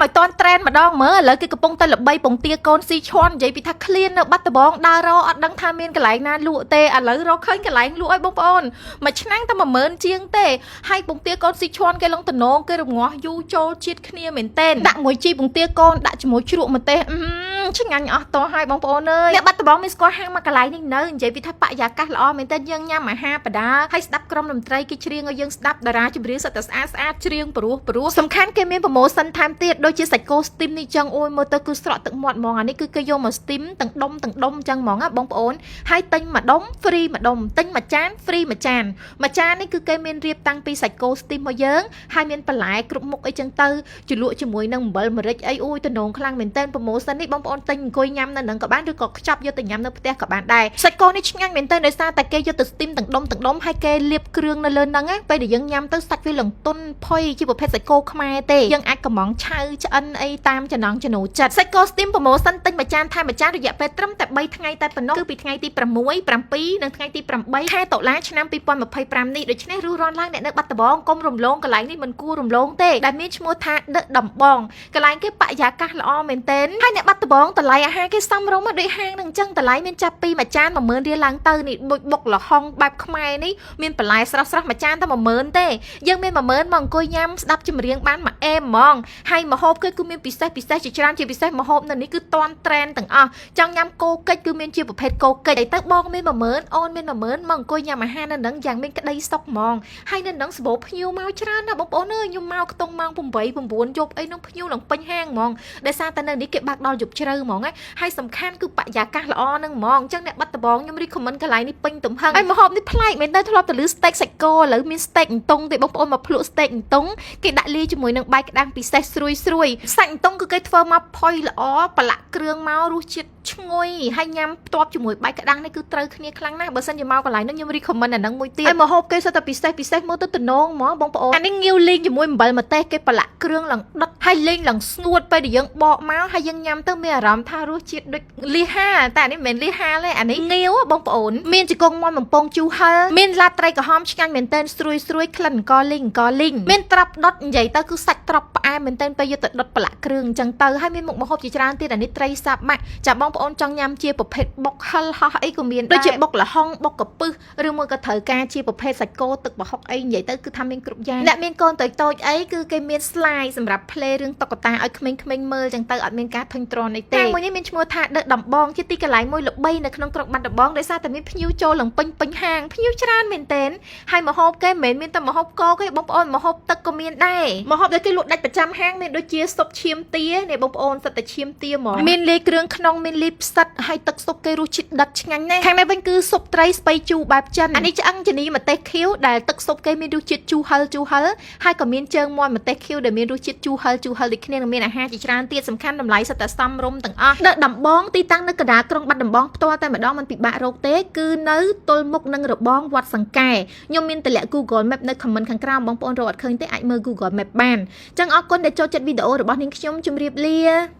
ឲ្យទាន់ trend ម្ដងមើលឥឡូវគេកំពុងតែល្បីពងទាកូនស៊ីឈွမ်းនិយាយពីថាឃ្លាននៅបាត់ដំបងដើររកអត់ដឹងថាមានកន្លែងណាលក់ទេឥឡូវរកឃើញកន្លែងលក់ឲ្យបងប្អូនមួយឆ្នាំងតែ10000ជាងទេហើយពងទាកូនស៊ីឈွမ်းគេឡងតំណងគេរងាស់យូរចូលជាតិគ្នាមែនទែនដាក់មួយជីពងទាកូនដាក់ជាមួយជ្រក់ម្ទេសអឺឆ្ងាញ់អស់តហើយបងប្អូនអើយអ្នកបាត់ដំបងមានស្គាល់ហាងមួយកន្លែងនេះនៅនិយាយពីថាបរិយាកាសល្អមែនទែនយើងញ៉ាំអាហារបដាហើយស្ដាប់ក្រុមតន្ត្រីគេច្រៀងឲ្យយើងស្ដាប់តារាចម្រៀងសុទ្ធតែស្អាតស្អាតច្រៀងព្រោះព្រោះសំខាន់គេមាន promotion ថែមទៀតដូចជាសាច់គោ steam នេះចឹងអូយមើលទៅគឺស្រក់ទឹកមាត់ហ្មងអានេះគឺគេយកមក steam ទាំងដុំទាំងដុំចឹងហ្មងណាបងប្អូនហើយទិញមួយដុំ free មួយដុំទិញមួយចាន free មួយចានមួយចាននេះគឺគេមានរៀបតាំងពីសាច់គោ steam មកយើងហើយមានបន្លែគ្រប់មុខអីចឹងទៅជ្រលក់ជាមួយនឹងអំបិលម្រេចអីអូយតំណងខ្លាំងមែនតើ promotion នេះបងប្អូនទិញអង្គុយញ៉ាំនៅនឹងក៏បានឬក៏ខ្ចប់យកទៅញ៉ាំនៅផ្ទះក៏បានដែរសាច់គោនេះឆ្ងាញ់មែនតើដោយសារតែគេយកទៅ steam ទាំងដុំទាំងដុំហើយគេលាបគ្រឿងនៅលើហ្នឹងណាពេលដែលយើងញ៉ាំទៅសាច់វាឡើងទន់ផុយជាប្រភេទសាច់គោខ្មែរទេយើងអាចកំងឆៅឆ្អិនអីតាមចំណង់ចំណូលចិត្តសាច់គោ steam promotion ទិញមួយចានថែមមួយចានរយៈពេលត្រឹមតែ3ថ្ងៃតែប៉ុណ្ណោះគឺពីថ្ងៃទី6 7និងថ្ងៃទី8ខែតុលាឆ្នាំ2025នេះដូច្នេះរុះរាន់ឡើងអ្នកនៅបាត់ដំបងកុំរំលងកន្លែងនេះមិនគួររំលងទេដែលមានឈ្មោះថាដឹកដំបងកន្លែងគេបរិយាកាសល្អមែនទែនហើយអ្នកបាត់ដំបងតម្លៃអាហារគេសមរម្យដូចហាងនឹងអញ្ចឹងតម្លៃមានចាប់ពីមួយចាន10000រៀលឡើងទៅនេះដូចបុកល្ហុងបែបខ្មែរនេះមានបន្លែស្រស់ស្រស់មួយចានតែ10000ទេយើងមាន10000មកអង្គុយញ៉ាំស្ដាប់ចម្រៀងបានមួយអេមហ្មងហើយម្ហូបគេគឺមានពិសេសពិសេសជាច្រើនជាពិសេសម្ហូបនៅនេះគឺទាន់ trend ទាំងអស់ចង់ញ៉ាំគោកិច្ចគឺមានជាប្រភេទគោកិច្ចទៅបងមាន10000អូនមាន10000មកអង្គុយញ៉ាំអាហារនៅនឹងយ៉ាងមានក្តីសុខហ្មងហើយនៅនឹងសបោភ្ញៀវមកច្រើនណាស់បងប្អូនអើយខ្ញុំមកខ្ទង់ម៉ោង8 9យប់អីនោះភ្ញៀវឡើងពេញហាងហ្មងដោយសារតែនៅនេះគេបើកដល់យប់ជ្រៅហ្មងហើយសំខាន់គឺបរិយាកាសល្អហ្នឹងហ្មងអញ្ចឹងអ្នកបាត់ដំបងខ្ញុំ recommend កន្លែងនេះពេញទំហឹងហើយម្ហូបនេះប្លែកមែនតើធ្លាប់ទៅលឺ steak សាច់គោឥឡូវមាន steak អន្ទង់ទេបងប្អូនមកភ្លក់ steak អន្ទង់គេដាក់លាយជាមួយនឹងបាយក្តាំងពិសេសស្រួយស្រួយសាច់អន្ទង់គឺគេធ្វើមកផុយល្អប្រឡាក់គ្រឿងមករសជាតិឈ្ងុយហើយញ៉ាំផ្ទាប់ជាមួយបាយក្តាំងនេះគឺត្រូវគ្នាខ្លាំងណាស់បើសិនជាមកកន្លែងហ្នឹងខ្ញុំ recommend អាហ្នឹងមួយទៀតហើយម្ហូបគេសុទ្ធតែពិសេសពិសេសមើលទៅតំណងហ្មងបងប្អូនអានេះងាវលីងជាមួយអំបិលម្ទេសគេប្រឡាក់គ្រឿងឡើងដិតហើយលីងឡើងស្ងួតពេលដែលយើងបកមកហើយយើងញ៉ាំទៅមានអារម្មណ៍ថារសជាតិដូចលីហាតែអានេះមិនមែនលីហាទេអានេះងាវបងប្អូនមានជង្គង់មាន់បំពងជូរហិលមានឡាត្រីក្រហមឆ្ងាញ់មែនទែនស្រួយស្រួយក្លិនអង្គលីងអង្គលីងមានត្រប់ដុតនិយាយទៅគឺសាច់ត្រប់ផ្អែមមែនទែនពេលយកទៅដុតប្រឡាក់គ្រឿងអញ្ចឹងទៅហើយមានមុខម្ហូបជាច្រើនទៀតអានេះត្រីសាប់ម៉ាក់ចាបងប្អូនចង់ញ៉ាំជាប្រភេទបុកហិលហោះអីក៏មានដូចជាបុកល្ហុងបុកកពឹសឬមួយក៏ត្រូវការជាប្រភេទសាច់គោទឹកប្រហុកអីនិយាយទៅគឺថាមានគ្រប់យ៉ាងអ្នកមានកូនតូចៗអីគឺគេមាន slide សម្រាប់ play រឿងតុក្កតាឲ្យក្មេងៗមើលចឹងទៅអត់មានការធុញទ្រាន់អីទេមួយនេះមានឈ្មោះថាដឹកដំបងជាទីកន្លែងមួយល្បីនៅក្នុងក្រុងបាត់ដំបងដោយសារតែមានភ្ញៀវចូលឡើងពេញពេញហាងភ្ញៀវច្រើនមែនទែនហើយម្ហូបគេមិនមែនមានតែម្ហូបគោទេបងប្អូនម្ហូបទឹកក៏មានដែរម្ហូបដែលគេលក់ដាច់ប្រចាំហាងមានដូចជាស៊ុបឈាមទានេះបងប្អូនសុទ្ធតែឈាមទាហ្មងមានលាយគ្រឿងក្នុងមានលាយផ្សិតហើយទឹកស៊ុបគេរសជាតិដិតឆ្ងាញ់ណាស់ខាងនេះវិញគឺស៊ុបត្រីស្ពៃជូរបែបចិនអានេះឆ្អឹងជំនីម្ទេសខៀវដែលទឹកស៊ុបគេមានរសជាតិជូរហឹរជូរហឹរហើយក៏មានជើងមាន់ម្ទេសខៀវដែលមានរសជាតិជូរហឹរជូរហឹរដូចគ្នានឹងមានអាហារជាច្រើនទៀតសំខាន់តម្លៃសុទ្ធតែសមរម្យទាំងអស់នៅដំបងទីតាំងនៅកណ្ដាលក្រុងបាត់ដំបងផ្ទាល់តែម្ដងមិនពិបាករកទេគឺនៅទល់មុខនឹងរបងវត្តសង្កែខ្ញុំមានតម្លាក់ Google Map នៅ comment ខាងក្រោមបងប្អូនរកអត់ឃើញទេអាចមើល Google Map បានចឹងអរគុណដែលចូលចិត្តវីដេអូរបស់នាងខ្ញុំជម្រាបលា។